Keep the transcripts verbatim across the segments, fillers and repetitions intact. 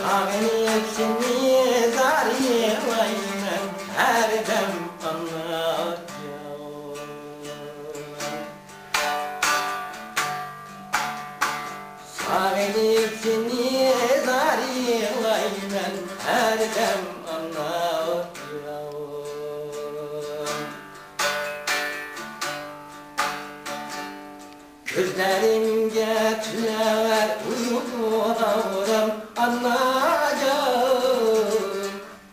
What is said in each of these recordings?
سېغىنىپ سېنى زار يىغلايمەن ھەردەم ئانا جان. سېغىنىپ سېنى زار يىغلايمەن ھەردەم ئانا جان. كۆزلىرىڭگە تۈنەر ئۇيقۇ ئاغرام ئاناجان.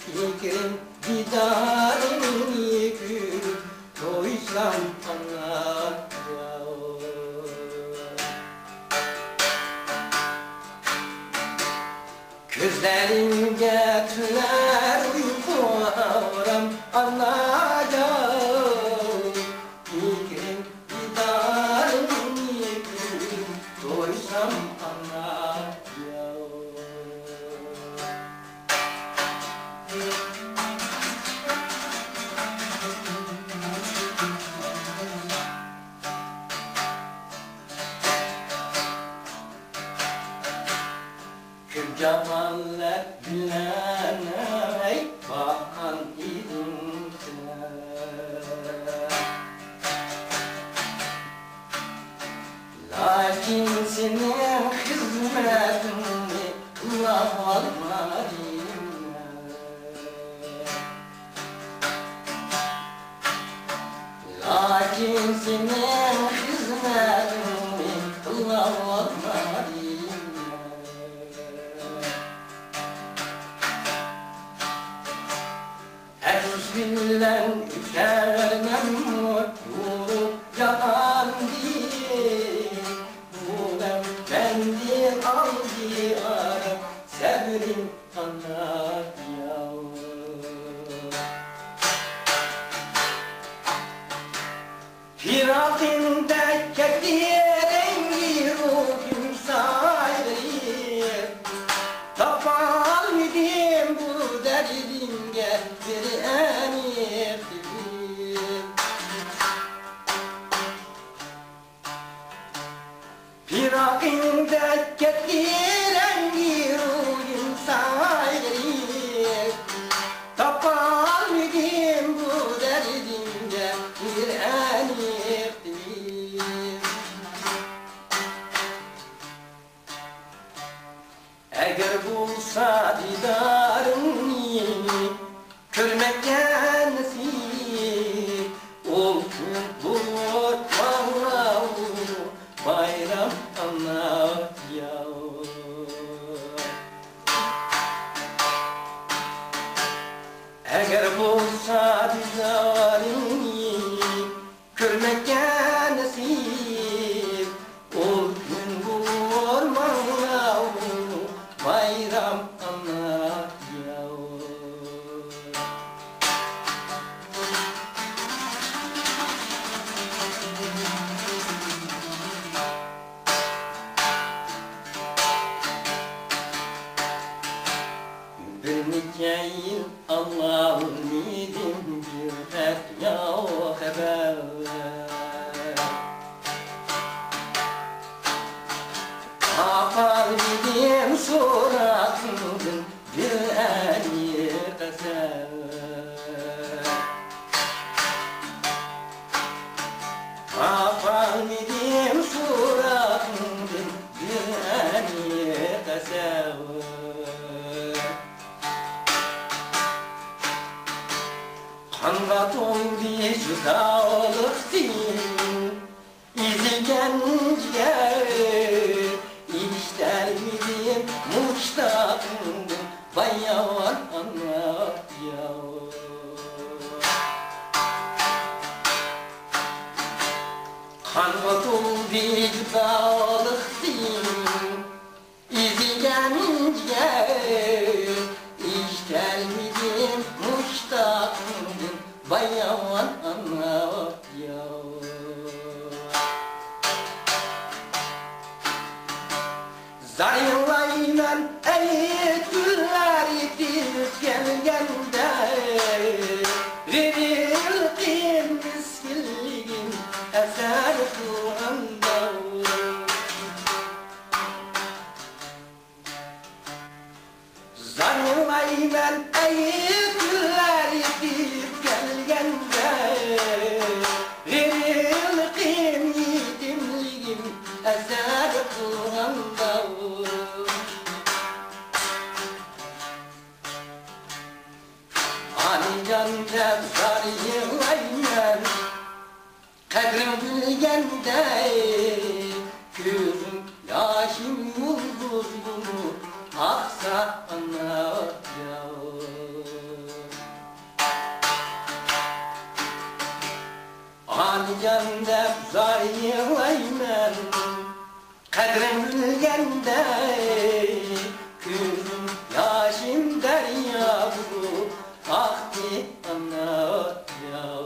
پىكرىم دىدارىڭنى كۆرۈپ تويسام ئاناجان. كۆزلىرىڭگە تۈنەر ئۇيقۇ ئاغرام ئاناجان. پىكرىم دىدارىڭنى كۆرۈپ تويسام ئاناجان. كۆپ جاپالار بىلەن باققان ئىدىڭ سەن. لېكىن سېنىڭ خىزمىتىڭنى قىلالمىدىم. لېكىن سېنىڭ خىزمىتىڭنى قىلالمىدىم. ئەپسۇس بىلەن ئۆتەرمەنمۇ يورۇق جاھاندىن، بۇ دەم مەندىن ئالدى ئارام سەۋرىم قانات ياۋ. پىراقىڭدەك كەتتى رەڭگى روھۇم سايرىپ، تاپالمىدىم بۇ دەردىمگە بىر ئەنىق تېپىپ. پىراقىڭدەك كەتتى رەڭگى روھۇم سايرىپ، تاپالمىدىم بۇ دەردىمگە بىر ئەنىق تېپىپ. ئەگەر بولسا دىدارىڭنى كۆرمەككە نېسىپ، ئۇ كۈن بولۇر ماڭا ئۇ بايرام ئانا ياۋ. ئەگەر بولسا دىدارىڭنى كۆرمەككە نېسىپ، ئۇ كۈن بولۇر ماڭا ئۇ بايرام ئانا ياۋ. بىر نەچچە يىل ئاڭلالمىدىم بىر خەت يا خەۋەر. تاپالمىدىم سورىغىنىڭدىن بىر ئەنىق ئەسەر. تاپالمىدىم سورىغىنىڭدىن بىر ئەنىق ئەسەر. قانغا تولدى جۇدالىق سېنىڭ ئىزى كەنجىگە، ئېشىتەلمىدىم مۇشتاقىڭدىن بايان ئانا ياۋ. قانغا تولدى جۇدالىق سېنىڭ ئىزى كەنجىگە، ئېشىتەلمىدىم مۇشتاقىڭدىن بايان ئانا ياۋ. زار يىغلايمەن ئەي كۈنلەر يېتىپ كەلگەندە، غېرىبلىقىم، مىسكىنلىكىم ئەسەر قىلغاندا. كۈنلەر يېتىپ كەلگەندە، ھېرىلىقىم، يېتىملىكىم ئەسەر قىلغاندا، ئانىجان دەپ زار يىغلايمەن. قەدرىڭ بىلگەندە، كۆزۈم ياشىم يۇلدۇز بولۇپ ئاقسا ئانا ياۋ. ئانىجان دەپ زار يىغلايمەن. قەدرىڭ بىلگەندە، كۆزۈم ياشىم دەريا بولۇپ ئاقتى ئانا ياۋ.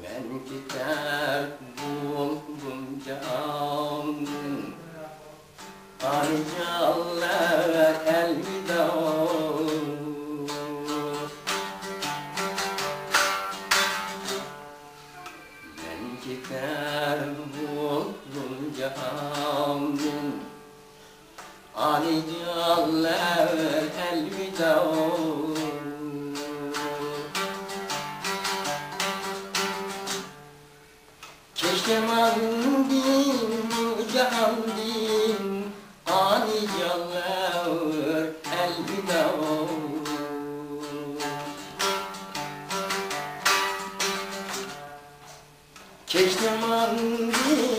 مەن كېتەر بولدۇم جانىم، ئانىجانلار ئەلۋىدا. مەن كېتەر بولدۇم جانىم، ئانىجانلار ئەلۋىدا. كەچتە ماندىن، جاھاندىن، ئانىجانلار ئەلۋىدا. كەچتە ماندىن،